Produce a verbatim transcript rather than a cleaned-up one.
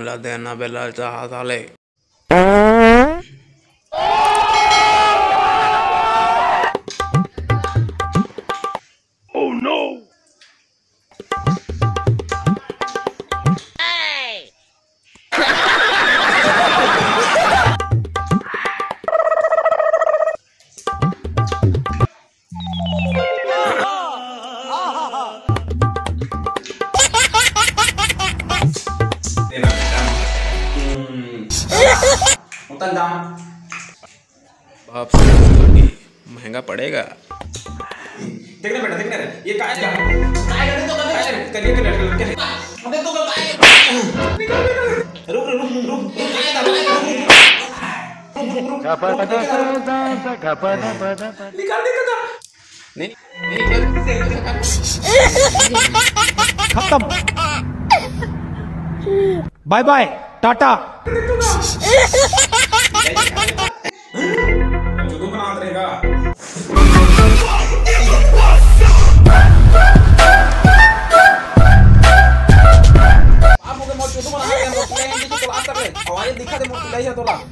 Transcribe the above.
ला देना बेला चाहत हाले। उतन दाम। बाप से महंगा पड़ेगा। देख ना बेटा, देख ना रे, ये काय है? काय है? तो काय है? करिए, करिए, करिए, करिए। अबे तो काय है? रुक, रुक, रुक, रुक, रुक, रुक, रुक, रुक, रुक, रुक, रुक, रुक, रुक, रुक, रुक, रुक, रुक, रुक, निकाल दे, निकाल। नहीं, नहीं, खत्म। बाय बाय, टाटा। चुदू बनात रहेगा। आप मुझे मौत चुदू बना रहे हैं, मौत चुदू बना रहे हैं, मौत चुदू बना रहे हैं, मौत चुदू बना रहे हैं।